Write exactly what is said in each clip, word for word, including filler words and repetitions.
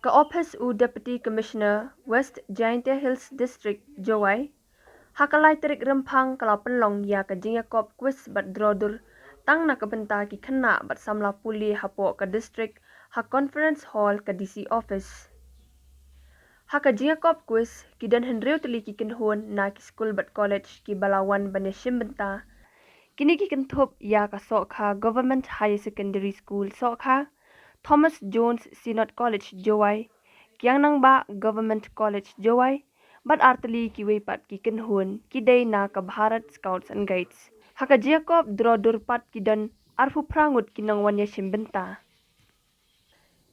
Ka ophis u Deputy Commissioner West Jaintia Hills District, Jowai, ha ka lai tarik Rymphang ka la pynlong ïa ka jingïakop quiz bad draw dur tang na ka bynta ki khynnah bad samla pule hapoh ka district ha Conference Hall ka D C office. Ha ka jingïakop quiz ki don hynriew tylli ki kynhun na ki skul bad college kiba la wan ban ïashim bynta. Kine ki kynthup ïa ka Sohkha Government Higher Secondary School Sohkha, Thomas Jones Synod College Jowai, Kiang Nangbah Government College Jowai, bad ar tylli kiwei pat ki kynhun ki dei na ka Bharat Scouts and Guides. Ha ka jingïakop draw dur pat ki don arphew phra ngut ki nongwan ïashim bynta.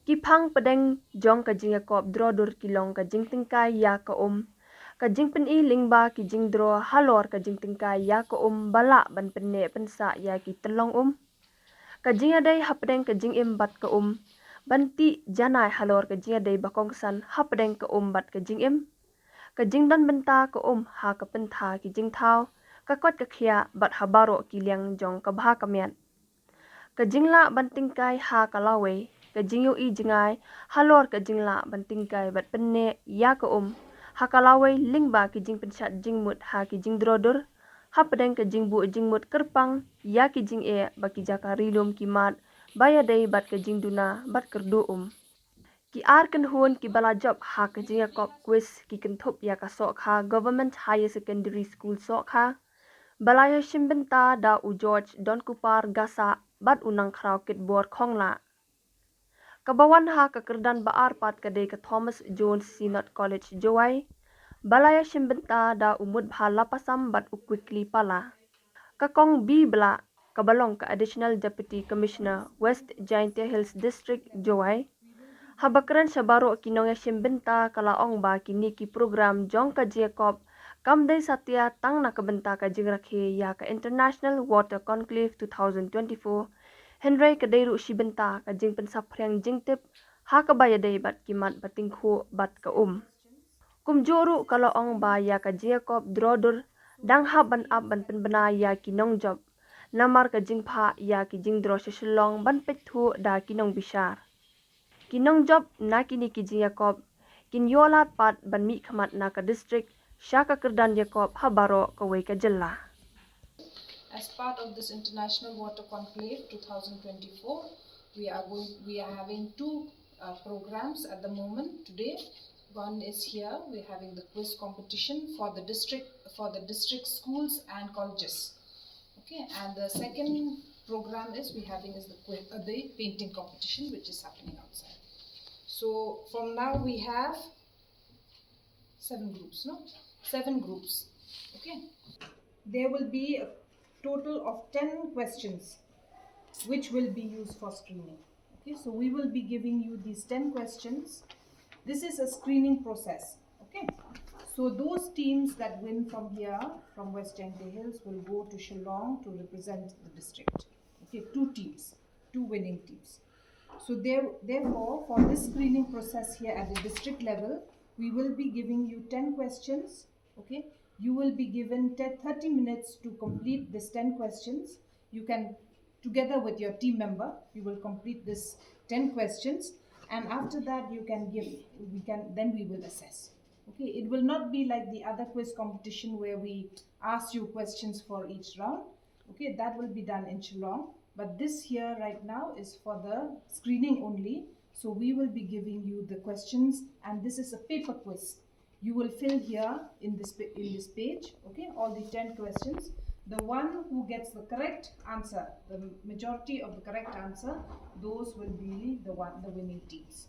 Ki phang pdeng jong ka jingïakop draw dur ki long ka jingtyngkai ïa ka um, ka jingpyni lyngba ki jingdraw halor ka jingtyngkai ïa ka um ba lah ban pynneh pynsah ïa ki tyllong um, ka jingïadei hapdeng ka jingim bad ka um, ban tih janai halor ka jingïadei ba kongsan hapdeng ka um bad ka jingim, ka jingdon bynta ka um ha ka pynthah ki jingthaw, ka koit ka khiah bad ha baroh ki liang jong ka bha ka miat. Ka jinglah ban tyngkai ha ka lawei, ka jingïohi jngai halor ka jinglah ban tyngkai bad pynneh ïa ka um ha ka lawei lyngba ki jingpynshad jingmut ha ki jingdraw dur, hapdeng ka jingbuh jingmut kyrpang ïa ki jingeh ba ki jaka ri lum ki mad ba ïadei bad ka jingduna bad kyrduh um. Ki ar kynhun kiba la jop ha ka jingïakop quiz ki kynthup ïa ka Sohkha Government Higher Secondary School Sohkha, ba la ïashim bynta da u George Donkupar Gassah bad u Nangkhraw Kitbor Khonglah. Kaba wan ha ka kyrdan ba ar pat ka dei ka Thomas Jones Synod College Jowai, ba la ïashim bynta da u Mutbha Lapasam bad u Quickly Pala. Ka Kong B Blah, kaba long ka Additional Deputy Commissioner West Jaintia Hills District Jowai, haba kren sha baroh ki nongïashim bynta ka la ong ba kine ki program jong ka jingïakop kam dei satia tang na ka bynta ka jingrakhe ïa ka International Water Conclave two thousand twenty-four, hynrei ka dei ruh shi bynta ka jingpynsaphriang jingtip ha kaba ïadei bad ki mat ba tyngkhuh bad ka um. Kumjuh ruh ka la ong ba ïa ka jingïakop draw dur dang hap ban ap ban pynbna ïa ki nongjop, namar ka jingphah ïa ki jingdraw sha Shillong ban peit thuh da ki nongbishar. Ki nongjop na kine ki jingïakop kin ïoh lad pat ban mihkhmat na ka district sha ka kyrdan ïakop ha baroh kawei ka jylla. As part of this International Water Conclave two thousand twenty-four, we are going, we are having two uh, programs at the moment today. One is here, we're having the quiz competition for the district, for the district schools and colleges. Okay, and the second program is we're having is the quiz, uh, the painting competition, which is happening outside. So from now we have seven groups, no? Seven groups. Okay. There will be a total of ten questions which will be used for screening. Okay, so we will be giving you these ten questions. This is a screening process. Okay, so those teams that win from here, from West Jaintia Hills, will go to Shillong to represent the district. Okay, two teams, two winning teams. So there, therefore, for this screening process here at the district level, we will be giving you ten questions. Okay, you will be given te- thirty minutes to complete this ten questions. You can, together with your team member, you will complete this ten questions, and after that you can give, we can, then we will assess. Okay, it will not be like the other quiz competition where we ask you questions for each round. Okay, that will be done in Shillong. But this here right now is for the screening only. So we will be giving you the questions, and this is a paper quiz. You will fill here in this pa- in this page. Okay, all the ten questions. The one who gets the correct answer, the majority of the correct answer, those will be the one, the winning teams.